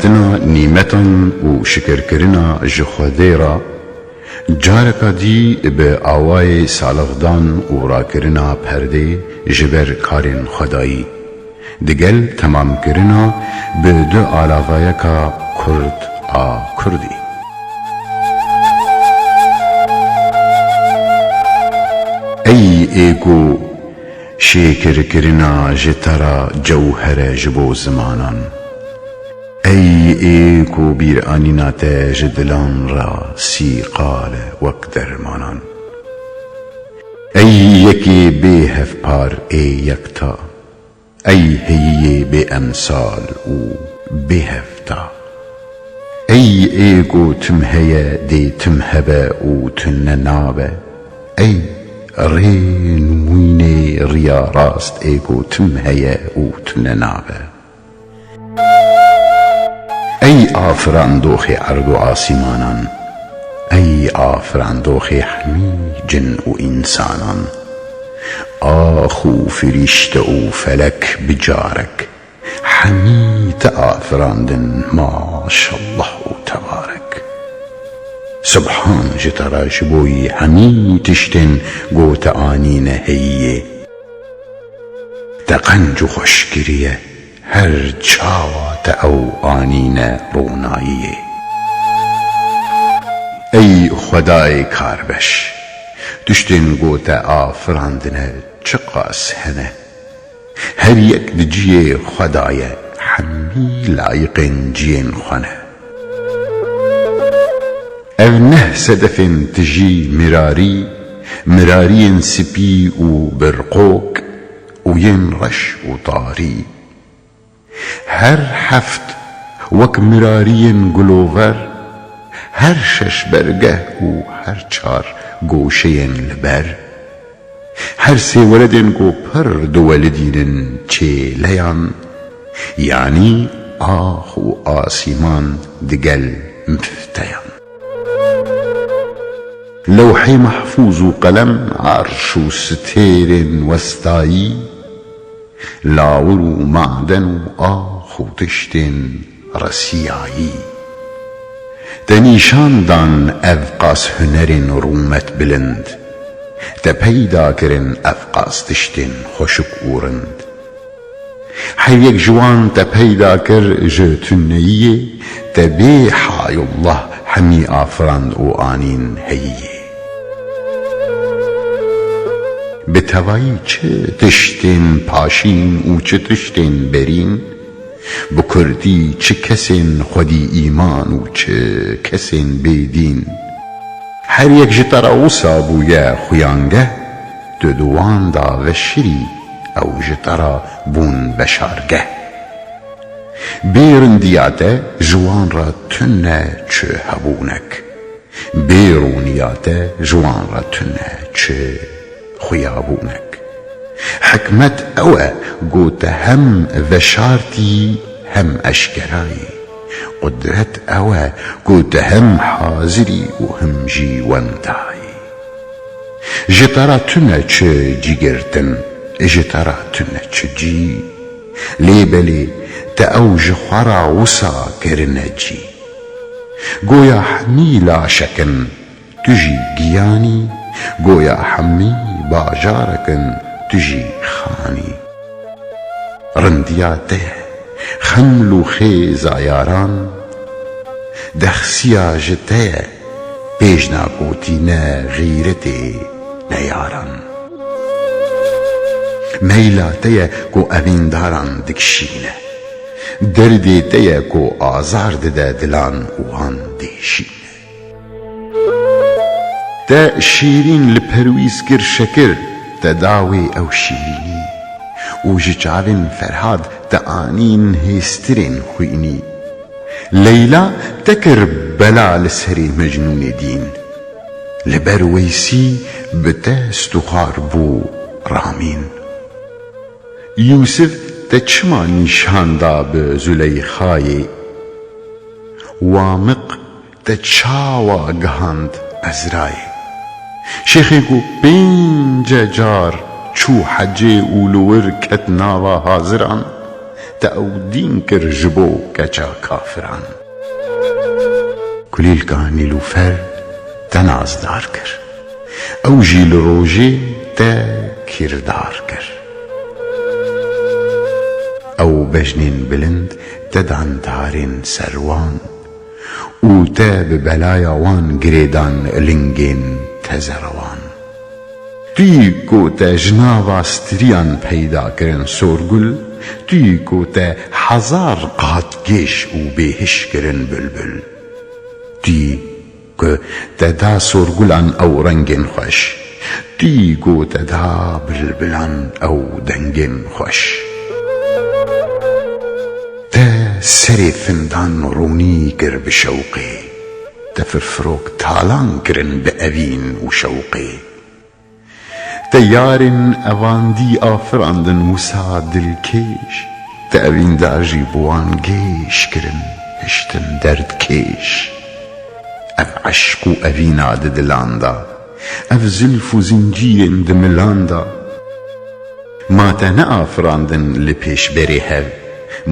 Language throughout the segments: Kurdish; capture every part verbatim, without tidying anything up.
Tina nîmetan û şikirkirina ji Xwedê re careka dî bi awayê salixdan û rakirina perdê ji ber karên xwedayî, digel temamkirina bi du alavayeka kurd a kurdî. Ey ê ku şêkirkirina ji te re cewher e ji bo zimanan. Ey ê ku bîranîna te ji dilan re sîqal e wek dermanan. Ey yekê bê hevpar ê yekta. Ey heyiyê bê emsal û bê hevta. Ey ê ku tim heye dê tim hebe û tune nabe. Ey rê nimûnê riya rast ê ku tim heye û tune nabe. Ey afirandoxê erd û asîmanan, ey afirandoxê hemî cin û însanan, ax û firîşte û felek bi carek, hemî te afirandin, maşallah û tebarek. Subhan ji te re ji bo yî hemî tiştên ku te anîne heyiyê. Te qenc û xweş kiriye, her çawa te ew anîne ronayiyê. Ey Xwedayê karbeş, tiştên ku te afirandine çiqas hene. Her yek di cihê xwe de ye, hemî layiqên cihên xwe ne. Ev neh sedefên tijî mirarî, mirariyên spî û birqok û yên reş û tarî. Her heft wek mirariyên gulover, her şeş bergeh û her çar goşeyên li ber. Her sê weredên ku pir diwelidînin çêleyan, yanî ax û asîman digel mifteyan. Lewhê mehfûz û qelem, arş û stêrên westayî, lawir û maden û ax û tiştên resiyayî. Te nîşan dan ev qas hunerên rûmet bilind, te peyda kirin ev qas tiştên xweşik û rind. Her yek ji wan te peyda kir ji tuneyiyê, te bê hayullah hemî afirand û anîn heyiyê. Bi tevayî çi tiştên paşîn û çi tiştên berîn, bi kurdî çi kesên xwedî îman û çi kesên bêdîn. Her yek ji te re wisa bûye xuyangeh, tu di wan de veşirî, ew ji te re bûn veşargeh. Bê rindiya te ji wan re tune çi hebûnek. Bê rûniya te ji wan re tune çi xuyabûnek. Hikmet ew e ku te hem veşartî hem eşkerayî. Qudret ew e ku te hem hazirî û him jî wendayî. Ji te re tune çi cîgirtin, ji te re tune çi cî. Lê belê te ew ji xwe re wisa kirine cî. Goya hemî laşek in, tu jî giyanî, goya hemî bajarek in, tu jî xanî. Rindiya te ye, xeml û xêza yaran, dexsiya ji te ye, pêjna ku tîne xîretê neyaran. Meyla te ye ku evîndaran dikişîne, derdê te ye ku azar dide dilan û wan dêşîne. Te şîrîn li Perwîz kir şekir, te da wê ew şîrînî. Û ji çavên Ferhad te anîn hêstirên xwînî. Leyla te kir bela li serê Mecnûnê dîn. Li ber Weysî bi te stûxar bû Ramîn. Yûsif te çima nîşan da bi Zuleyxayê? Wamiq te çawa gihand Ezrayê? Şêxê ku pênce car çû hecê û li wir ket nava haziran, te ew dîn kir ji bo keça kafiran. Kulîlka Nîlûfer te nazdar kir. Ew jî li rojê te kîrdar kir. Ew bejnên bilind te dan tarên serwan û te bi belaya wan girêdan lingên tezerewan. Tu yî ku te ji nava stiriyan peyda kirin sorgul, tu yî ku te hezar qat gêj û bêhiş kirin bilbil. Tu yî ku te da sorgulan ew rengên xweş, tu yî ku te da bilbilan ew dengên xweş. Te serê findan ronî kir bi şewqê, te firfirok talan kirin bi evîn û şewqê. Te yarên evandî afirandin wisa dilkêş, te evîndar jî bi wan gêj kirin hiştin derdkêş. Ev eşq û evîna di dilan de, ev zilf û zincîrên di milan de. Ma te neafirandin li pêşberê hev,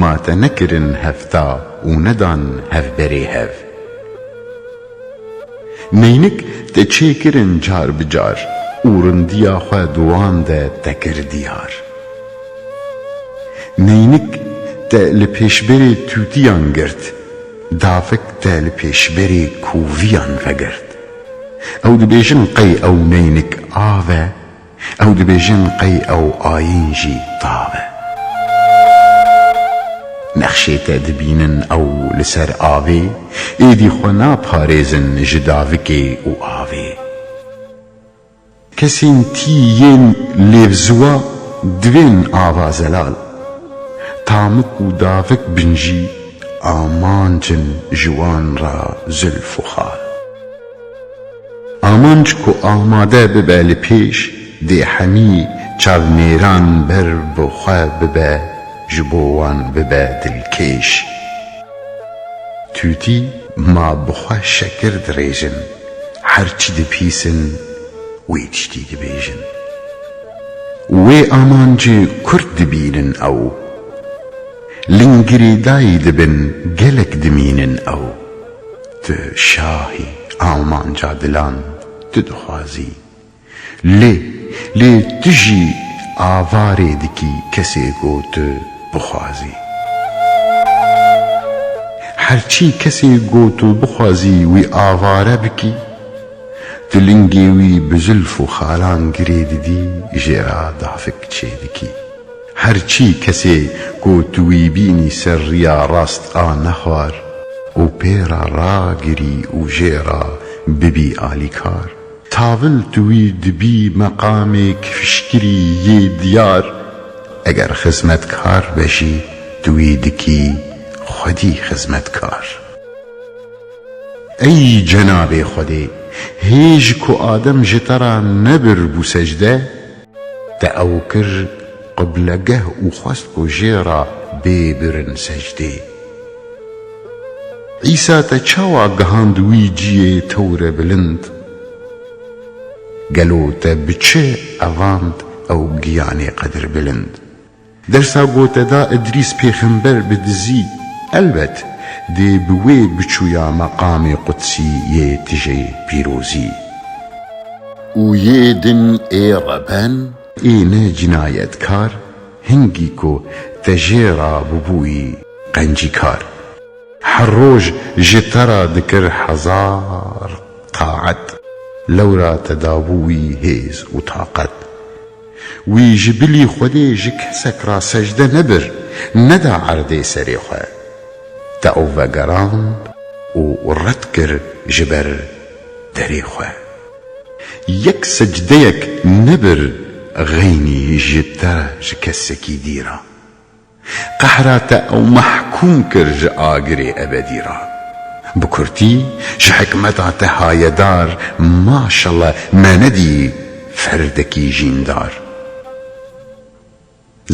ma te nekirin hevta û nedan hev berê hev. Neynik te çêkirin car bi car û rindiya xwe di wan de te kir diyar. Neynik te li pêşberê tûtiyan girt, davik te li pêşberê koviyan vegirt. Ew dibêjin qey ew neynik av e, ew dibêjin qey ew ayîn jî tav e. Nexşê te dibînin ew li ser avê, êdî xwe naparêzin ji davikê û avê. Kesên tî yên lêvziwa divên ava zelal, tamik û davik bin jî amanc in ji wan re zilf û xal. Amanc ku amade bibe li pêş, dê hemî çavnêran ber bi xwe bibe, ji bo wan bibe dilkêş. Tûtî ma bi xwe şekir dirêjin, her çi dipîsin, wê tiştî dibêjin. Wê amancê kurt dibînin ew. Lingirêdayî dibin gelek dimînin ew. Tu şahî amanca dilan tu dixwazî. Lê, lê tu jî avarê dikî kesê ku tu bixwazî. Her çî kesê ku tu bixwazî wî avare bikî, tu lingê wî bi zilf û xalan girê didî, jê re davik çêdikî. Her çî kesê ku tu wî bînî ser riya rast a nexwar û pê re ragirî û jê re bibî alîkar, tavil tu wî dibî meqamêk fişkirî yê diyar, eger xizmetkar be jî tu wî dikî xwedî xizmetkar. Ey cenabê Xwedê, hêj ku Adem ji te re nebir bû secde, te ew kir qiblegeh û xwest ku jê re bê birin secdê. Îsa te çawa gihand wî ciyê tewre bilind? Gelo te bi çi evand ew giyanê qedirbilind? Dersa ku te da Idrîs pêxember bi dizî, elbet, dê bi wê biçûya meqamê qudsî yê tijê pîrozî. Û yê din ê reben, ê ne cinayetkar, hingî ku te jê re bibûyî qencîkar. Her roj ji te re dikir hezar taet, lewra te dabû wî hêz û taqet. Wî ji bilî Xwedê ji kesek re secde nebir, neda erdê serê xwe. Te ew vegerand û red kir ji ber derê xwe. Yek secdeyek nebir xeynî ji te re ji kesekî dî re. Qehra te ew mehkûm kir ji agirê ebedî re. Bi kurtî, ji hikmeta te hayedar, maşallah, me nedî ferdekî jîndar.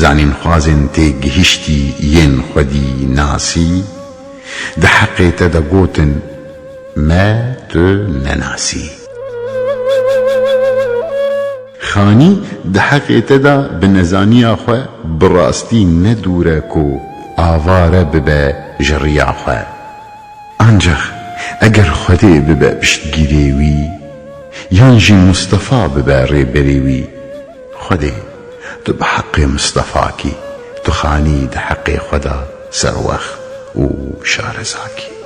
Zanînxwazên têgihiştî yên xwedî nasî, di heqê te de gotin, me tu nenasî. Xanî di heqê te de bi nezaniya xwe bi rastî ne dûr e ku avare bibe ji riya xwe. Ancax eger Xwedê bibe piştgîrê wî, yan jî Mistefa bibe rêberê wî. Xwedê, tu bi heqê Mistefa kî, tu xanî di heqê xwe de serwext û şareza kî.